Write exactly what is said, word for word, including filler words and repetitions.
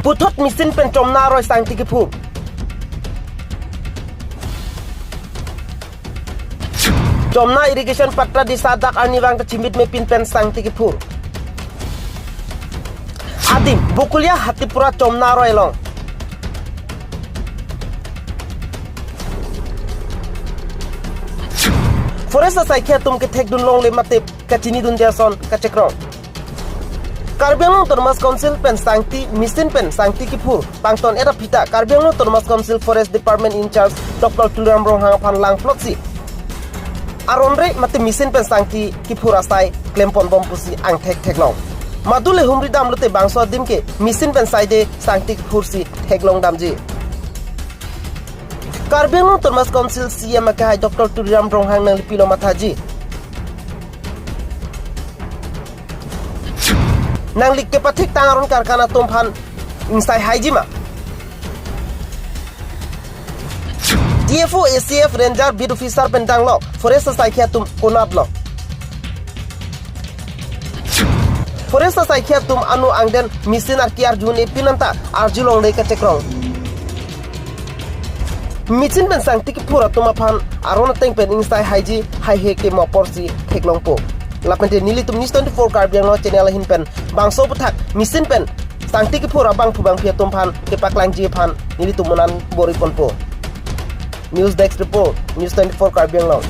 Puthot machine pen chomna aroi sangti kephur. Chomna irrigation patta disa dak arnivang ta chimit mepin pen sangti kephur. Adim, Bokolia Hatipura chomna aroi along. Forest asaikhi atum kethekdun longle mate kachinidunde ason kachekrong. Karbi Anglong Autonomous Council pen sangti, machine pen sangti kephur pangton-et aphi ta Karbi Anglong Autonomous Council Forest Department in charge Doctor Tuliram Ronghang aphan langplotsi aron re mate machine pen sangti kephur asai klemponbom pusi angthek theklong. Madule humri damlote bangso adim ke machine pen saide sangti kephursi theklong damji. Karbi Anglong Autonomous Council C E M akehai Doctor Tuliram Ronghang nanglipilo mathaji. Nangli kepathik tang aron karkan atum aphan ingsai haiji ma? T F O, A C F, Ranger, Beat Officer pen danglok, Forest asaikhi atum konatlo? Forest asaikhi atum anu angden machine arki arjune pin anta arjulongle kachekrong. Machine pen sangti kephur atum aphan aron ateng pen ingsai haiji haihe kemo aporsi theklongpo. Lapente nelitum News twenty-four Karbi Anglong channel ahin pen bangso aphuthak machine pen sangti kephur abangphu bangphi atum aphan kepaklangji aphan nelitum monan bor-iponpo. News Desk Report, News twenty-four Karbi Anglong.